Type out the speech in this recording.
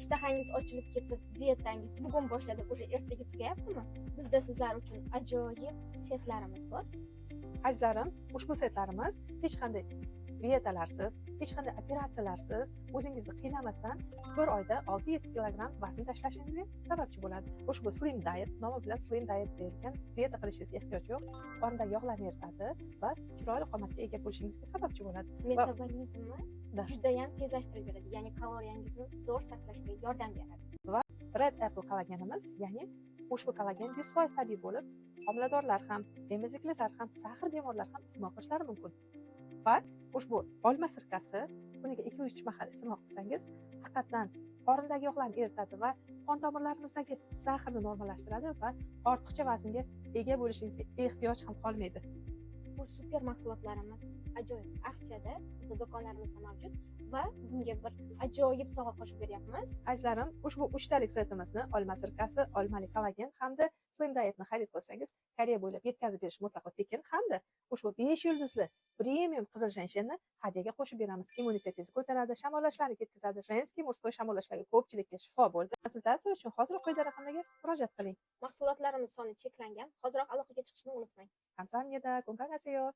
Ishtahangiz ochilib ketib, dietangiz bugun boshlanib, уже ertaga tugayaptimi? Bizda sizlar uchun ajoyib setlarimiz bor. Azizlarim, ushbu setlarimiz hech qanday dietalarsiz, hech qanday operatsiyalarsiz, o'zingizni qiynamasdan bir oyda 6-7 kilogramm vazn tashlashingizga sababchi bo'ladi. Ushbu Slim Diet, nomi bilan Slim Diet deyilgan, dieta qilishingizga ehtiyoj yo'q. Qorindagi yog'larni eritadi va chiroyli qomatga ega bo'lishingizga sababchi bo'ladi. Metabolizmni judayam tezlashtirib beradi, ya'ni kaloriyangizni zo'r saqlashga yordam beradi. Red Apple kollagenimiz, ya'ni ushbu kollagen 100% tabiiy bo'lib, homiladorlar ham, emiziklilar ham, сахар bemorlar ham iste'mol qilishlari mumkin. Va ushbu olma sirkasi kuniga 2-3 mahal iste'mol qilsangiz, haqiqatdan qorindagi yog'larni eritadi va qon tomirlarimizdagi сахар ni normallashtiradi va ortiqcha vaznga ega bo'lishingizga ehtiyoj ham qolmaydi. Bu super mahsulotlarimiz ajoyib aksiyada bizni do'konlarimizda mavjud va bunga bir ajoyib sovg'a qo'shib beryapmiz. Azizlarim, ushbu uchtalik setimizni, olma sirkasi, olmali kollagen hamda Slim Dietni xarid qilsangiz, Koreya bo'ylab yetkazib berish mutlaqo tekin hamda ushbu 5 yulduzli premium qizil женьшень ni hadyaga qo'shib beramiz. Immunitetingizni ko'taradi, shamollashlarni ketkazadi, женский, мужской shamollashlarga, ko'pchilikka shifo bo'ldi. Konsultatsiya uchun hoziroq quyidagi raqamlarga murojaat qiling. Mahsulotlarimiz soni cheklangan, hoziroq aloqaga chiqishni unutmang. 감사합니다. 건강하세요.